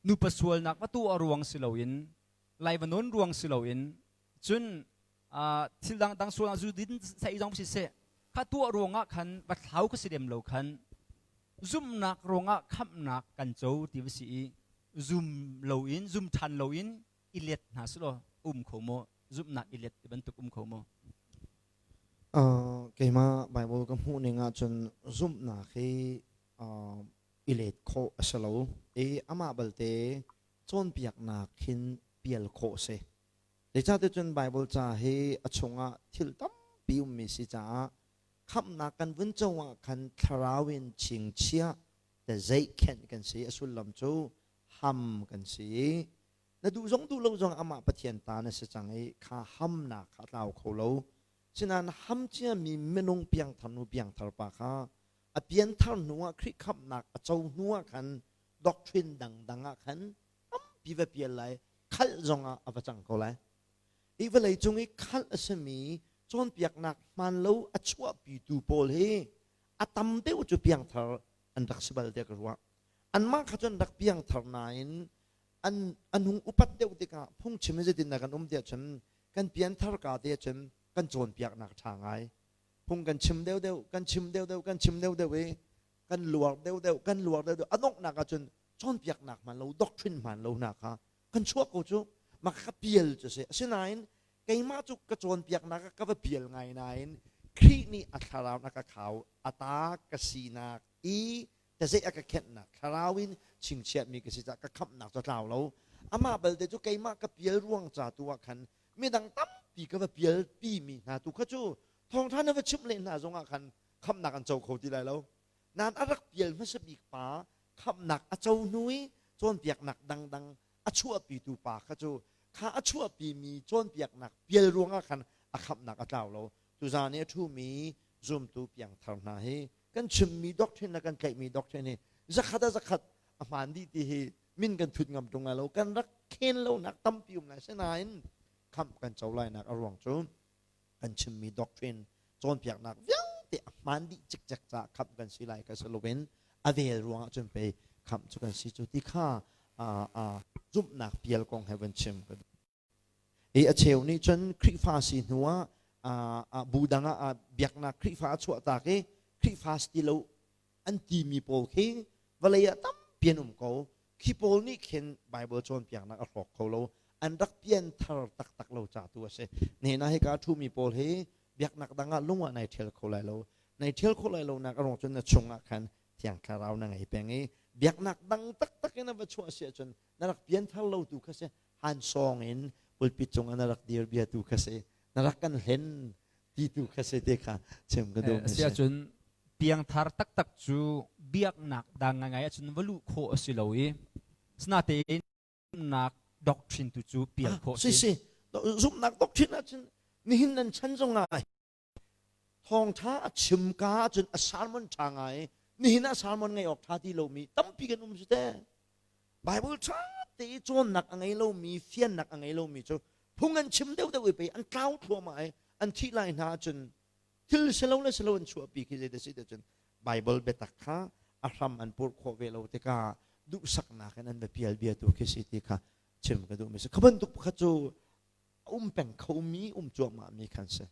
Nupa sualnak va tuah ruang si loin, lai va nawn ruang si loin, cun thil dangdang sualnak zu din sai zong siseh, kha tuah ruangah khan va thlau ka si lem lo khan zumhnak ruangah khamhnak kan co ti va si i zum loin zum ṭhan loin i let hna selaw um kho maw zumhnak i let ti bantuk um kho maw? Keimah Bible ka hmuh ning ahcun zumhnak hi i let khawh a si lo i amah balte cawnpiaknak hin pial khawh a si. Zeicahtiah cun Bible ca hi a chungah thil tampi ummi si caah khamhnak kan vun co ah khan thlarau in chingchiah te zeihkhenh kan si. A sullam cu ham kan si i na duh zong duh lo zong amah Pathian ta na si cang i kha hamnak kha a tlau kho lo. Sinain ham ciami minung piangthar nu piangthar pa kha a pianthar hnu ah Khrih khamhnak a co hnu ah khan doctrine dangdang ah khan tampi va pial lai khalh zongah a va cang ko lai. Hi vawlei cung i khalh a simi cawnpiaknak hmaan lo a chuahpitu pawl hi a tam deuh cu piangthar an rak si bal tiah ka ruah. Anmah kha cu an rak piangthar nain an an hung upat deuh tikah phungchim in zeitindah kan um tiah cun kan pianthar ka te cun kan cawnpiaknak ṭha ngai. Phung kan chim deuhdeuh, kan chim deuhdeuh, kan chim deuhdeuh i kan luar deuhdeuh, kan luar deuhdeuh. A donghnak ah cun cawnpiaknak hmaan lo, doctrine hmaan lo hna kha kan chuah ko cu mah ka pial cu si. Asinain keimah cu ka cawnpiaknak ah ka va pial ngai nain Khrih nih a thlarau na ka khau, a ta ka sinak i tazeih a ka khenhnak thlarau in chingchiahmi ka si caah ka khamhnak cu a tlau lo. Amah balte cu keimah ka pial ruang ca tu ah khan midang tampi ka va pial pimi hna tu kha cu thawngṭha na va chimh len hna zongah khan khamhnak an co kho ti lai lo. Nain a rak pial hmasa bik pa khamhnak a co hnu i cawnpiaknak dangdang a chuahpitu pa kha cu kha a chuahpimi cawnpiaknak pial ruangah khan a khamhnak a tlau lo. Tuzaan i a ṭhumi zumtu piangthar hna hi kan chimmi doctrine le kan tlaihmi doctrine hi zakhat a zakhat a hmaan dih ti hi min kan thut ngam ṭung lai lo. Kan rak khen lonak tampi um lai. Sinain khamh kan co lainak a ruang cu kan chimmi doctrine cawnpiaknak vialte a hmaan dih cikcek caah khamh kan si lai ka si loin a vel ruangah cun pei khamh cu kan si cu ti kha zumhnak pial kong he van chim ka duh. I a cheu nih cun Khrihfa si hnu ah bu dang ah biaknak Khrihfa a chuahtak i Khrihfa si ti lo an timi pawl khi vawlei ah tampi an um ko. Khi pawl nih khin Bible cawnpiaknak a hrawk kho lo. An rak pianthar taktak lo ca tu a si. Nehna hika a ṭhumi pawl hi biaknak dang ah lung ah nai ṭhial kho lai lo. Nai ṭhial khawh lai lonak a ruang cun na chung ah khan Thiang Thlarau na ngei peng i biaknak dang taktak in a va chuah si ahcun na rak pianthar lo tu kha si han sawng in pulpit cung ah na rak dir bia tu kha si na rak kan hlen ti tu kha si te kha chim ka duh. Si ahcun piangthar taktak cu biaknak dang ngai ahcun va luh khawh a si lo i sinatein zumhnak doctrine tu cu pial khawh si. Si zumhnak doctrine ahcun nihin nan chan zong ah thawngtha a chim ka ahcun a sermon ṭha ngai nihin ah sermon ngaih awk ṭha ti lomi tampi kan um su te. Bible ṭha te i cawnnak a ngei lomi fiannak a ngei lomi cu phung an chim deuhdeuh i pei an tlau thluahmah i an thih lai hna ahcun thil silo le silo an chuahpi khi zei si cun Bible biatak kha a hram an purh khawh ve lo tikah duhsaknak in an va pial bia tu khi si ti kha chim ka duhmi si. Kha bantuk pakhat cu um peng khomi um cuahmah mi khan si.